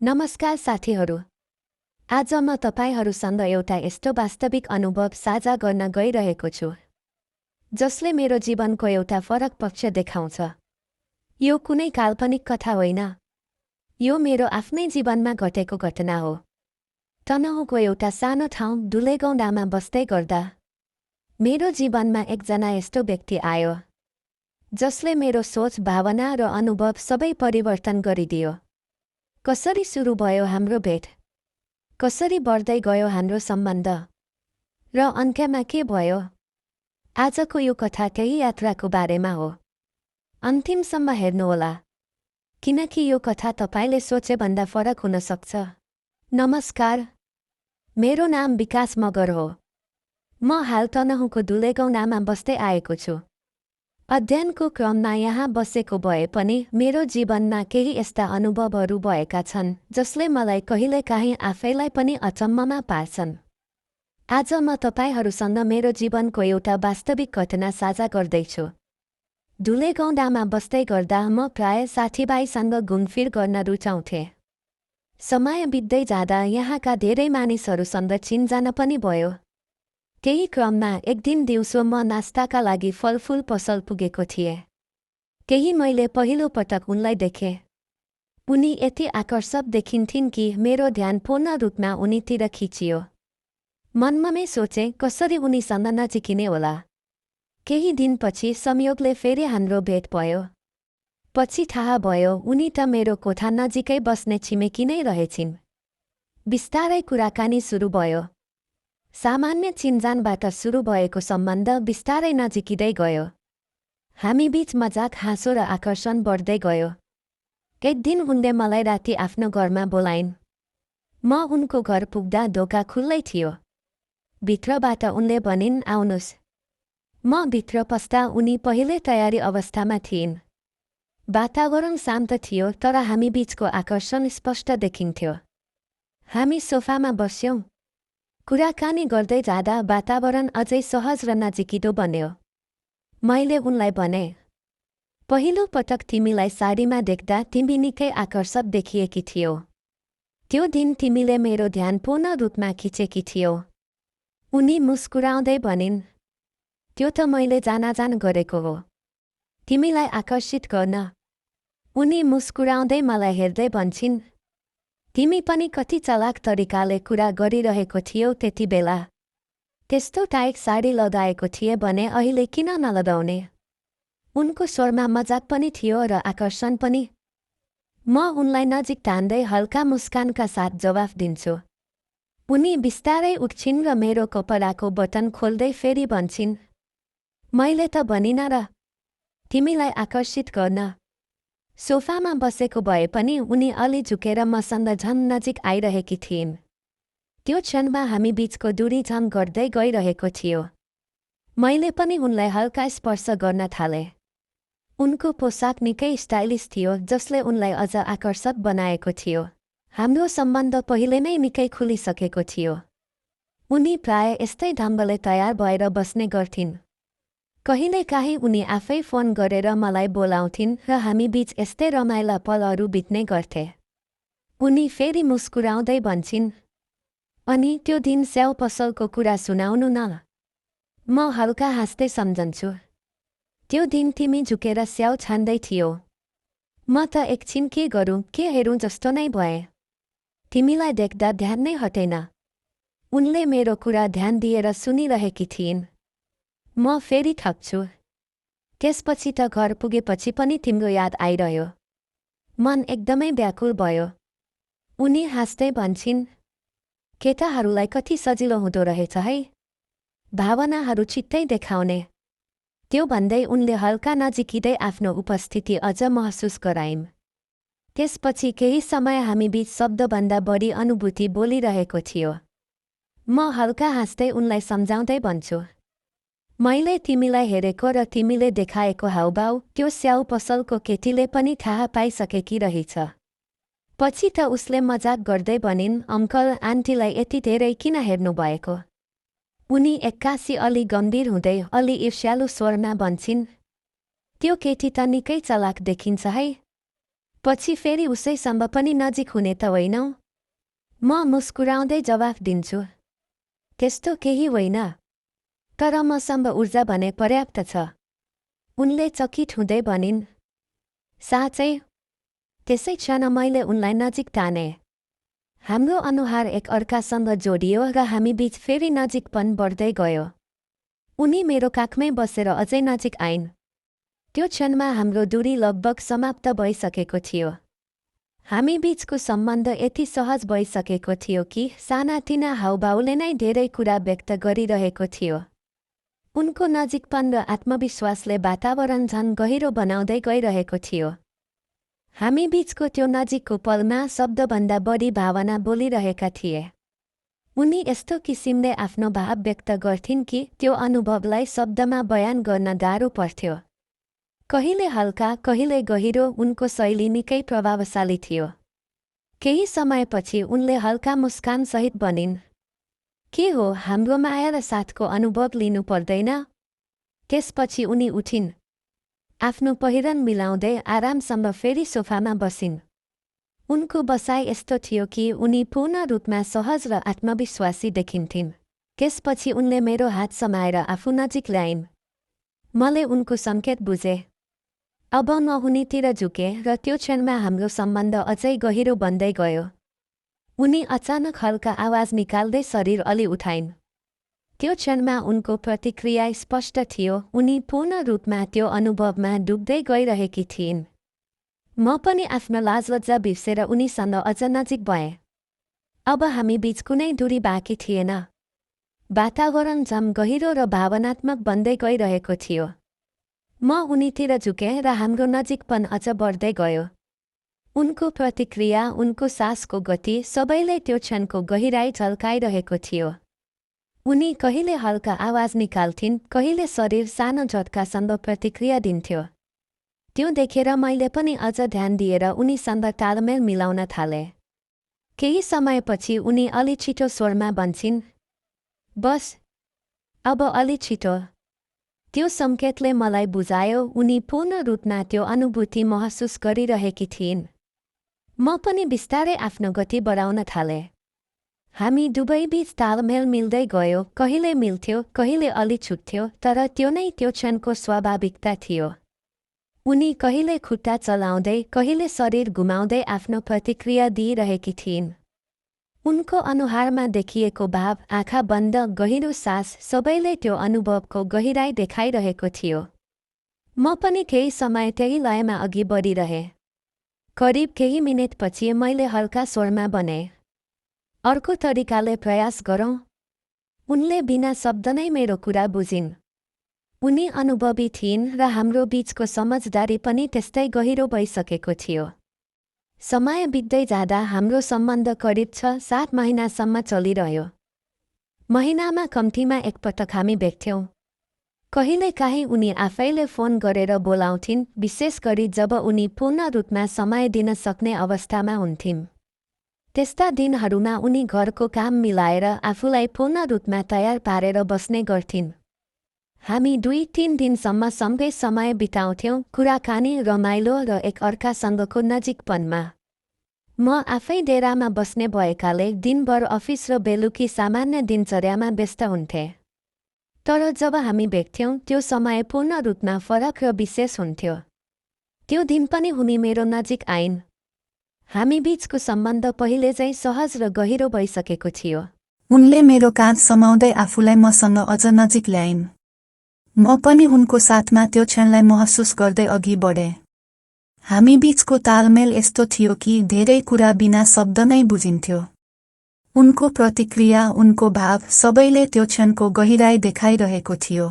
नमस्कार साथीहरू। आज म तपाईहरूसँग एउटा यस्तो वास्तविक अनुभव साझा गर्न गइरहेको छु जसले मेरो जीवनको एउटा फरक पक्ष देखाउँछ। यो कुनै काल्पनिक कथा होइन, यो मेरो आफ्नै जीवनमा घटेको घटना हो। तनहुँको एउटा सानो ठाउँ दुलेगौंडामा बस्दै गर्दा मेरो जीवनमा एकजना यस्तो व्यक्ति आयो जसले मेरो सोच, भावना र अनुभव सबै परिवर्तन गरिदियो। कसरी सुरु भयो हाम्रो भेट, कसरी बढ्दै गयो हाम्रो सम्बन्ध, र अन्त्यमा के भयो? आजको यो कथा त्यही यात्राको बारेमा हो। अन्तिमसम्म हेर्नुहोला, किनकि यो कथा तपाईले सोचेभन्दा फरक हुन सक्छ। नमस्कार, मेरो नाम विकास मगर हो। म हाल तनहुँको दुलेगौंडामा बस्दै आएको छु। अध्ययनको क्रममा यहाँ बसेको भए पनि मेरो जीवनमा केही यस्ता अनुभवहरू भएका छन् जसले मलाई कहिलेकाहीँ आफैलाई पनि अचम्ममा पार्छन्। आज म तपाईहरूसँग मेरो जीवनको एउटा वास्तविक घटना साझा गर्दैछु। दुलेगौंडामा बस्दै गर्दा म प्राय साथीभाइसँग घुमफिर गर्न रुचाउँथे। समय बित्दै जाँदा यहाँका धेरै मानिसहरूसँग चिनजान पनि भयो। केही क्रममा एक दिन दिउँसो म नास्ताका लागि फलफुल पसल पुगेको थिएँ। केही मैले पहिलो पटक उनलाई देखेँ। उनी यति आकर्षक देखिन्थिन् कि मेरो ध्यान पूर्ण रूपमा उनीतिर खिचियो। मनमा सोचे कसरी उनीसँग नजिकिने होला। केही दिनपछि संयोगले फेरि हाम्रो भेट भयो। पछि थाहा भयो उनी त मेरो कोठा नजिकै बस्ने छिमेकी नै रहेछिन्। बिस्तारै कुराकानी सुरु भयो। सामान्य चिनजानबाट सुरु भएको सम्बन्ध बिस्तारै नजिकिँदै गयो। हामी बीच मजाक, हाँसो र आकर्षण बढ्दै गयो। एक दिन उनले मलाई राति आफ्नो घरमा बोलाइन्। म उनको घर पुग्दा ढोका खुल्लै थियो। भित्रबाट उनले भनिन्, आउनुस्। म भित्र पस्दा उनी पहिले तयारी अवस्थामा थिइन्। वातावरण शान्त थियो तर हामी बीचको आकर्षण स्पष्ट देखिन्थ्यो। हामी सोफामा बस्यौं। कुराकानी गर्दै जाँदा वातावरण अझै सहज र नजिकिदो बन्यो। मैले उनलाई भने, पहिलो पटक तिमीलाई साडीमा देख्दा तिमी निकै आकर्षक देखिएकी थियौ। त्यो दिन तिमीले मेरो ध्यान पूर्ण रूपमा खिचेकी थियौ। उनी मुस्कुराउँदै भनिन्, त्यो त मैले जानाजान गरेको हो, तिमीलाई आकर्षित गर्न। उनी मुस्कुराउँदै मलाई हेर्दै भन्छिन्, तिमी पनि कति चलाक तरिकाले कुरा गरिरहेको थियौ त्यति बेला। त्यस्तो टाइट साडी लगाएको थिए भने अहिले किन नलगाउने? उनको स्वरमा मजाक पनि थियो र आकर्षण पनि। म उनलाई नजिक तान्दै हल्का मुस्कानका साथ जवाफ दिन्छु। उनी बिस्तारै उठ्छिन् र मेरो कपडाको बटन खोल्दै फेरि भन्छिन्, मैले त भनिन र, तिमीलाई आकर्षित गर्न। सोफामा बसेको भए पनि उनी अलि झुकेर मसँग झन नजिक आइरहेकी थिइन्। त्यो क्षणमा हामी बीचको दूरी झन घट्दै गइरहेको थियो। मैले पनि उनलाई हल्का स्पर्श गर्न थालेँ। उनको पोसाक निकै स्टाइलिस थियो जसले उनलाई अझ आकर्षक बनाएको थियो। हाम्रो सम्बन्ध पहिले नै निकै खुलिसकेको थियो। उनी प्राय यस्तै ढङ्गले तयार भएर बस्ने गर्थिन्। कहिलेकाहीँ उनी आफै फोन गरेर मलाई बोलाउँथिन् र हामी बीच यस्तै रमाइला पलहरू बित्ने गर्थे। उनी फेरि मुस्कुराउँदै भन्छिन्, अनि त्यो दिन स्याउ पसलको कुरा सुनाउनु न। म हल्का हाँस्दै सम्झन्छु। त्यो दिन तिमी झुकेर स्याउ छान्दै थियौ। म त एकछिन के गरौँ के हेरौँ जस्तो नै भएँ। तिमीलाई देख्दा ध्यान नै हटेन। उनले मेरो कुरा ध्यान दिएर सुनिरहेकी थिइन्। म फेरि थक्छु। त्यसपछि त घर पुगेपछि पनि तिम्रो याद आइरह्यो। मन एकदमै व्याकुल भयो। उनी हाँस्दै भन्छिन्, केटाहरूलाई कति सजिलो हुँदो रहेछ है, भावनाहरू छिट्टै देखाउने। त्यो भन्दै उनले हल्का नजिकिँदै आफ्नो उपस्थिति अझ महसुस गराइन्। त्यसपछि केही समय हामी बीच शब्दभन्दा बढी अनुभूति बोलिरहेको थियो। म हल्का हाँस्दै उनलाई सम्झाउँदै भन्छु, मैले तिमीलाई हेरेको र तिमीले देखाएको हाउभाउ त्यो स्याउ पसलको केटीले पनि थाहा पाइसकेकी रहेछ। पछि त उसले मजाक गर्दै भनिन्, अङ्कल आन्टीलाई यति धेरै किन हेर्नु भएको? उनी एक्कासी अलि गम्भीर हुँदै अलि ईर्ष्यालु स्वरमा भन्छिन्, त्यो केटी त निकै चलाक देखिन्छ है। पछि फेरि उसैसँग पनि नजिक हुने त होइनौ? म मुस्कुराउँदै जवाफ दिन्छु, त्यस्तो केही होइन, तर मसँग ऊर्जा भने पर्याप्त छ। उनले चकित हुँदै भनिन्, साँच्चै? त्यसै क्षण मैले उनलाई नजिक ताने। हाम्रो अनुहार एक अर्कासँग जोडियो र हामीबीच फेरि नजिकपन बढ्दै गयो। उनी मेरो काखमै बसेर अझै नजिक आइन्। त्यो क्षणमा हाम्रो दूरी लगभग समाप्त भइसकेको थियो। हामीबीचको सम्बन्ध यति सहज भइसकेको थियो कि सानातिना हाउभाउले नै धेरै कुरा व्यक्त गरिरहेको थियो। उनको नजिकपन र आत्मविश्वासले वातावरण झन् गहिरो बनाउँदै गइरहेको थियो। हामीबीचको त्यो नजिकको पलमा शब्दभन्दा बढी भावना बोलिरहेका थिए। उनी यस्तो किसिमले आफ्नो भाव व्यक्त गर्थिन् कि त्यो अनुभवलाई शब्दमा बयान गर्न गाह्रो पर्थ्यो। कहिले हल्का, कहिले गहिरो, उनको शैली निकै प्रभावशाली थियो। केही समयपछि उनले हल्का मुस्कानसहित भनिन्, के हो, हाम्रो माया र साथको अनुभव लिनु पर्दैन? त्यसपछि उनी उठिन्। आफ्नो पहिरन मिलाउँदै आरामसँग फेरि सोफामा बसिन्। उनको बसाइ यस्तो थियो कि उनी पूर्ण रूपमा सहज र आत्मविश्वासी देखिन्थिन्। त्यसपछि उनले मेरो हात समाएर आफू नजिक ल्याइन्। मैले उनको सङ्केत बुझेँ। अब म उनीतिर झुकेँ र त्यो क्षणमा हाम्रो सम्बन्ध अझै गहिरो बन्दै गयो। उनी अचानक हल्का आवाज निकाल्दै शरीर अलि उठाइन्। त्यो क्षणमा उनको प्रतिक्रिया स्पष्ट थियो, उनी पूर्ण रूपमा त्यो अनुभवमा डुब्दै गइरहेकी थिइन्। म पनि आफ्नो लाजलज्जा बिर्सेर उनीसँग अझ नजिक भएँ। अब हामीबीच कुनै दूरी बाँकी थिएन। वातावरण झन् गहिरो र भावनात्मक बन्दै गइरहेको थियो। म उनीतिर झुकेँ र हाम्रो नजिकपन अझ बढ्दै गयो। उनको प्रतिक्रिया, उनको सासको गति, सबैले त्यो क्षणको गहिराई झल्काइरहेको थियो। उनी कहिले हल्का आवाज निकाल्थिन्, कहिले शरीर सानो झट्कासँग प्रतिक्रिया दिन्थ्यो। त्यो देखेर मैले पनि अझ ध्यान दिएर उनीसँग तालमेल मिलाउन थालेँ। केही समयपछि उनी अलि छिटो स्वरमा भन्छिन्, बस, अब अलि छिटो। त्यो सङ्केतले मलाई बुझायो उनी पूर्ण रूपमा त्यो अनुभूति महसुस गरिरहेकी थिइन्। म पनि बिस्तारै आफ्नो गति बढाउन थालेँ। हामी दुवैबीच तालमेल मिल्दै गयो, कहिले मिल्थ्यो, कहिले अलि छुट्थ्यो, तर त्यो नै त्यो क्षणको स्वाभाविकता थियो। उनी कहिले खुट्टा चलाउँदै, कहिले शरीर घुमाउँदै आफ्नो प्रतिक्रिया दिइरहेकी थिइन्। उनको अनुहारमा देखिएको भाव, आँखा बन्द, गहिरो सास, सबैले त्यो अनुभवको गहिराई देखाइरहेको थियो। म पनि केही समय त्यही लयमा अघि बढिरहेँ। करिब केही मिनेटपछि मैले हल्का स्वरमा भने, अर्को तरिकाले प्रयास गरौँ। उनले बिना शब्द नै मेरो कुरा बुझिन्। उनी अनुभवी थिइन् र हाम्रो बीचको समझदारी पनि त्यस्तै गहिरो भइसकेको थियो। समय बित्दै जाँदा हाम्रो सम्बन्ध करिब 6-7 महिनासम्म चलिरह्यो। महिनामा कम्तीमा एकपटक हामी भेट्थ्यौँ। कहिलेकाहीँ उनी आफैले फोन गरेर बोलाउँथिन्, विशेष गरी जब उनी पूर्ण रूपमा समय दिन सक्ने अवस्थामा हुन्थिन्। त्यस्ता दिनहरूमा उनी घरको काम मिलाएर आफूलाई पूर्ण रूपमा तयार पारेर बस्ने गर्थिन्। हामी 2-3 दिनसम्म सँगै समय बिताउँथ्यौँ, कुराकानी, रमाइलो र एक अर्कासँगको नजिकपनमा। म आफै डेरामा बस्ने भएकाले दिनभर अफिस र बेलुकी सामान्य दिनचर्यामा व्यस्त हुन्थेँ। तर जब हामी भेट्थ्यौँ त्यो समय पूर्ण रूपमा फरक र विशेष हुन्थ्यो। त्यो दिन पनि उनी मेरो नजिक आइन्। हामीबीचको सम्बन्ध पहिले चाहिँ सहज र गहिरो भइसकेको थियो। उनले मेरो काँध समाउँदै आफूलाई मसँग अझ नजिक ल्याइन्। म पनि उनको साथमा त्यो क्षणलाई महसुस गर्दै अघि बढेँ। हामीबीचको तालमेल यस्तो थियो कि धेरै कुरा बिना शब्द नै बुझिन्थ्यो। उनको प्रतिक्रिया, उनको भाव, सबैले त्यो क्षणको गहिराई देखाइरहेको थियो।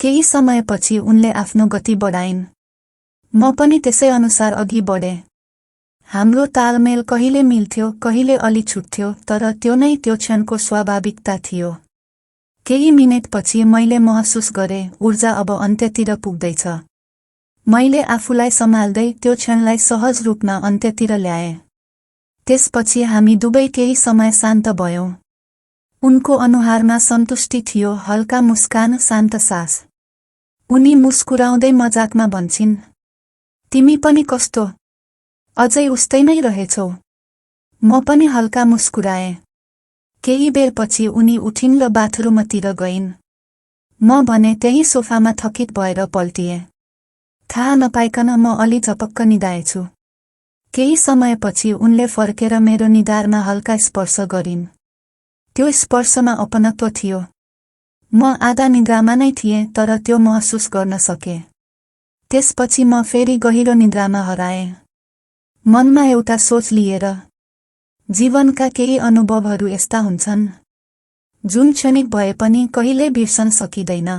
केही समयपछि उनले आफ्नो गति बढाइन्। म पनि त्यसै अनुसार अघि बढेँ। हाम्रो तालमेल कहिले मिल्थ्यो, कहिले अलि छुट्थ्यो, तर त्यो नै त्यो क्षणको स्वाभाविकता थियो। केही मिनेटपछि मैले महसुस गरेँ, ऊर्जा अब अन्त्यतिर पुग्दैछ। मैले आफूलाई सम्हाल्दै त्यो क्षणलाई सहज रूपमा अन्त्यतिर ल्याएँ। त्यसपछि हामी दुवै केही समय शान्त भयौँ। उनको अनुहारमा सन्तुष्टि थियो, हल्का मुस्कान, शान्त सास। उनी मुस्कुराउँदै मजाकमा भन्छिन्, तिमी पनि कस्तो अझै उस्तैमै रहेछौ। म पनि हल्का मुस्कुराएँ। केही बेरपछि उनी उठिन् र बाथरुमतिर गइन्। म भने त्यही सोफामा थकित भएर पल्टिएँ। थाहा नपाइकन म अलि झपक्क निदाएछु। केही समयपछि उनले फर्केर मेरो निधारमा हल्का स्पर्श गरिन्। त्यो स्पर्शमा अपनत्व थियो। म आधा निद्रामा नै थिएँ तर त्यो महसुस गर्न सकेँ। त्यसपछि म फेरि गहिरो निद्रामा हराएँ। मनमा एउटा सोच लिएर, जीवनका केही अनुभवहरू यस्ता हुन्छन् जुन क्षणिक भए पनि कहिल्यै बिर्सन सकिँदैन।